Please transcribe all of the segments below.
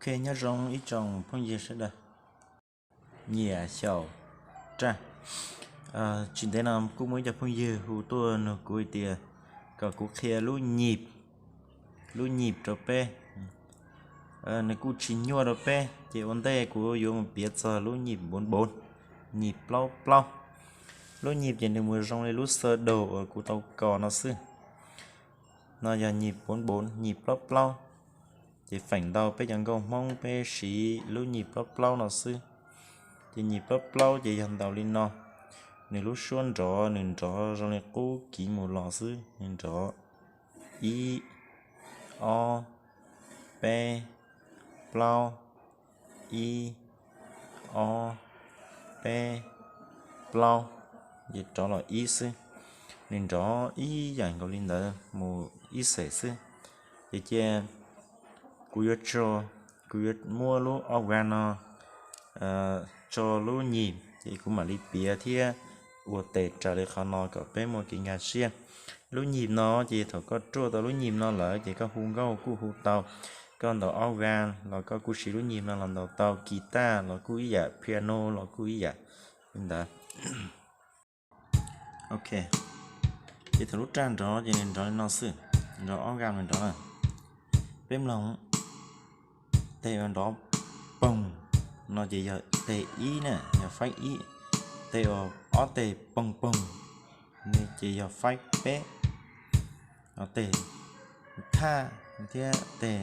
Ok, nyob zoo ib tsoom phooj ywg sawv daws. Nyiam xyaum raj. Tsis ntev no kuj muaj ib co phooj ywg hu tuaj nug kuv hais tias kom kuv qhia lub nyim, lub nyim rau peb. Nws kuj tsis nyuaj rau peb, ces ua ntej kuv yuav mus piav txog lub nyim npav npav, nyim plaub plaub. Lub nyim ces nws mus zoo li lub sơ đồ uas kuv tau kos no xwb. No yog nyim npav npav, nyim plaub plaub. Ces feem ntau peb cov nkauj Hmoob peb siv lub nyim plaub plaub no xwb. Ces nyim plaub plaub ces yog ntaus li no. Nws lub suab nrov, nws nrov zoo li qub kiv mus los xwb, nws nrov ib, ob, peb, plaub, ib, ob, peb, plaub, ces rov los ib xwb. Nws nrov ib yam nkaus li ntawd mus ib xem xwb. Ces cia kuv yuav tso, kuv yuav muab lub organ no tso lub nyim, ces kuv mam li piav thiab ua tes raws li qhov no kom peb muaj kev nkag siab. Lub nyim no ces thaum koj ruaj tau lub nyim no lawm ces koj hu nkauj kuj hu tau, koj ntaus organ los koj kuj siv lub nyim no los ntaus tau, guitar los kuj ib yam, piano los kuj ib yam li ntawd. Ok, ces thaum lub raj nrov ces nws nrov li no xwb, nrov organ nws nrov na. Peb mloog, tes uas nrov poog no ces yog tes ib na, yog faib ib. Tes uas ob tes poog poog no ces yog faib peb. Tes thaj thiab tes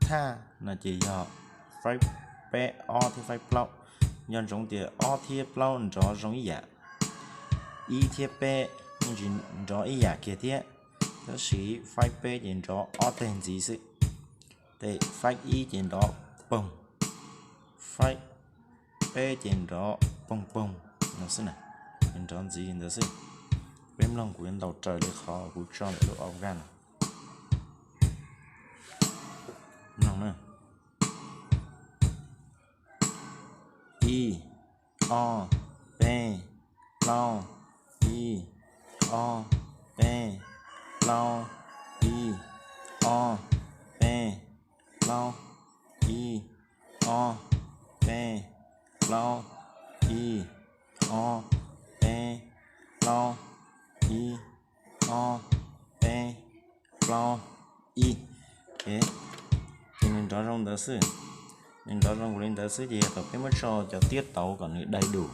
thaj no ces yog faib peb, ob thiab faib plaub. Nco ntsoov tias ob thiab plaub nrov zoo ib yam, ib thiab peb yeej tsis nrov ib yam kiag thiab, tab sis faib peb ces nrov ob teg ntxiv xwb. Tes faib ib ces nrov poog, faib peb ces nrov poog poog no xwb na, nrov ntxiv li ntawd xwb. Peb mloog kuv yuav ntaus raws li qhov kuv tso ntawm lub organ no. Mloog na. Ib, ob, peb, plaub, ib, ob, peb, plaub, ib, ob, peb, plaub, ib, ob, peb, plaub, ib, ob, peb, plaub, ib, ob, peb, plaub, ib. Ces nws nrov zoo ntawd xwb, nws nrov zoo nkaus li ntawd xwb ces thaum peb muab tso cov tiab tauv kom nws dai dus,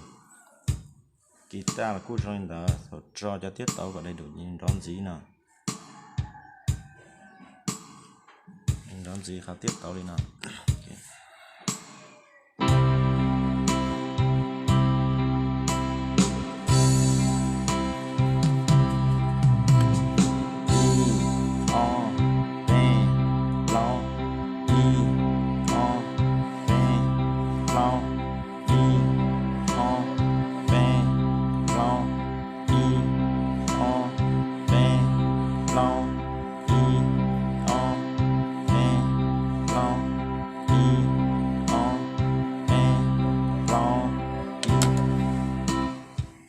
guitar los kuj zoo li ntawd, thaum tso cov tiab tauv kom dai dus ces nws nrov ntxiv no, nrov ntxiv qhov tiab tauv li no. Ib, ob, peb, plaub, ib, ob, peb, plaub, ib, ob, peb, plaub, ib, ob, peb, plaub, ib, ob, peb, plaub, ib, ob, peb, plaub, ib.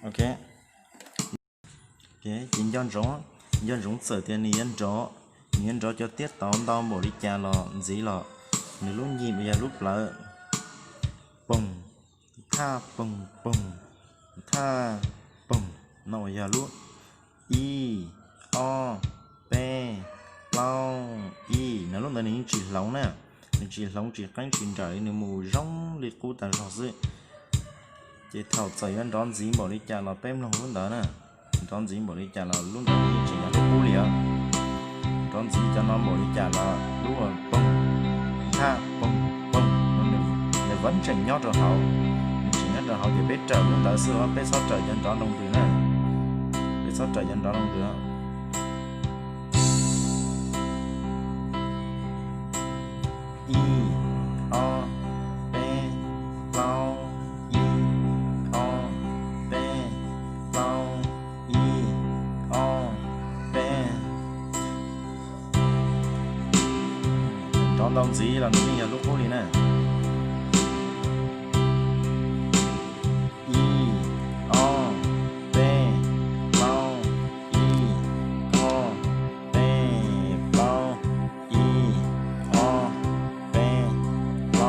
Ok, ces nco ntsoov, nco ntsoov txawm tias nws yuav nrov, nws yuav nrov cov tiab tauv ntau npaum li cas los ntxiv los nws lub nyim uas yog lub plawv poog, thaj poog poog, thaj poog no uas yog lub ib, ob, peb, plaub, ib no, lub ntawd nws yeej tsis hloov na, nws tsis hloov tsis qeeb tsis nrawm li, nws mus zoo li qub tas zog xwb. Ces thaum txawm yuav nrov ntxiv npaum li cas los peb mloog lub ntawd na, nrov ntxiv npaum li cas los lub ntawd nws yeej tsis yog lub qub li os. Nrov ntxiv cov no npaum li cas los lub poog, thaj poog poog no nws, nws vam tseem nyob rau hauv, nws tseem nyob rau hauv ces peb raws lub ntawd xwb os, peb txhob raws cov nrov nroo ntws na, peb txhob raws cov nrov nroo ntws. Ib, ob, peb, plaub, ib, ob, peb, plaub, ib, ob, peb. Nrov ntau ntxiv los nws yeej yog lub qub li na. Ib, ob, peb, plaub, ib, ob, peb, plaub, ib, ob, peb, plaub.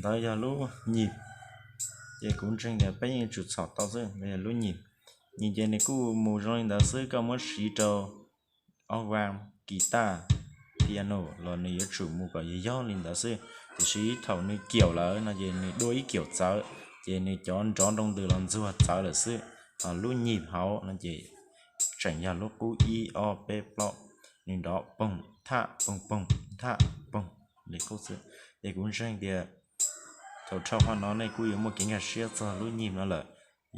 Ntawd yog lub nyim, ces kuv ntseeg tias peb yeej tsum txhom tau xwb, yog lub nyim. Nyim ces nws kuj mus zoo li ntawd xwb, koj muab siv rau ob va, kis taj, piano los nws yuav tsum mus kom yog yog li ntawd xwb. Tiam sis thaum nws kiaum lawm no ces nws dua ib kiaum txawv, ces nws cov nrov nroo ntws los ntxuag txawv lawm xwb. Lub nyim hauv no ces tseem yog lub qub ib ob peb plaub, nws nrov poog thaj poog poog thaj poog li qub xwb. Ces kuv ntseeg tias thaum rhau qhov no nej kuj yuav muaj kev nkag siab txog lub nyim no lawm.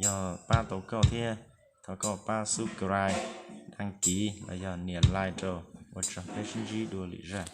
Yog pab tau koj thiab, thov koj pab subscribe, đăng ký los yog nias like rau, ua tsaug, peb sib ntsib dua lwm zaj.